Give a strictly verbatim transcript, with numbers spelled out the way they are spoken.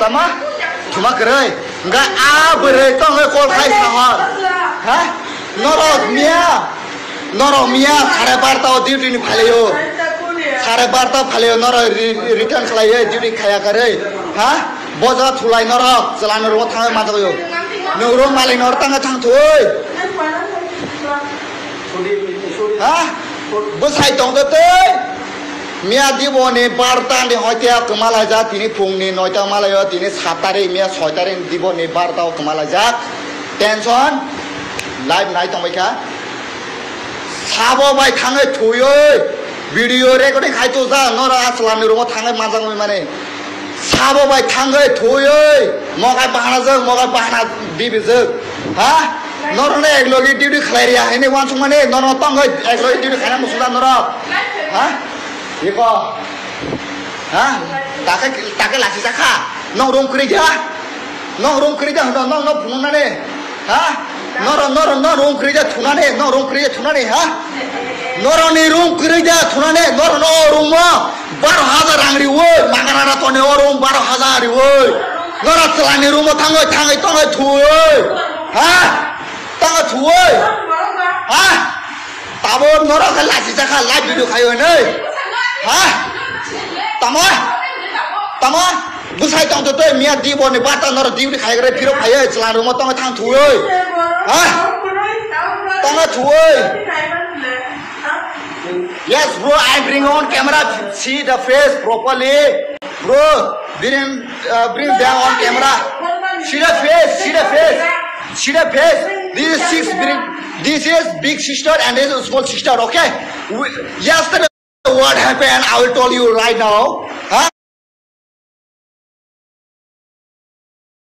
Ama, thuma kwrwi. Hwnkhe a bwrwi tongwi call khai sa hor. Ha? Norok miya. Norok miya sare barta o duty ni phailai o. Sare barta phailai o norok re-, return khlai ye duty khaiya karwi. Ha? Boja thulai norok chwla ni room o thangwi manjak o. Nwng room malik no tangwi thang thwi. Ha? Bwsai tong khe twi. Miya dibo ni barta ni hoite kwma laijak, tini phung ni noita malai o, tini sat tarik, miya soi tarik dibo ni barta o kwma laijak. Tension, live nai tong bai kha. Sabo bai thangwi thwiwi, video recording khai tujak, norok a chwla ni room o thangwi manjak oi mani. Sabo bai thangwi thwiwi, mokai bahana jwk, mokai bahana dibijwk. Ha? Norok no eklogi duty khlai ria hini uansukmani, norok tongwi eklogi duty khaina musuda norok. Ha? Iko. Ha? Takhe, takhe lasi jakha. Nong room kwrwi ja. Nong room kwrwi ja hwno, nong no phunuknani. Ha? Noro, noro, no room kwrwi ja thunani, no room kwrwi ja thunani, ha? Norok ni room kwrwi ja thunani, norok no o room o baro hajar rang riwi, magana na toni o room baro hajar riwi. Norok chwla ni room o thangwi, thangwi, tongwi thwi. Ha? Tangwi thwi. Ha? Tabo norok khe lasi jakha, live video khai hwnwi. Ha? Tamo? Tamo? Bwsai tong twi miya dibo ni barta norok duty khai gre phirok phaiwi chwla room o tongwi thang thwi. Ha? Tangwi thwi. Yes, bro, I bring on camera. See the face properly. Bro, bring, uh, bring them on camera. See the face, see the face. See the face. This is six bring, this is big sister and this is small sister, okay? We, yesterday what happened, I will tell you right now.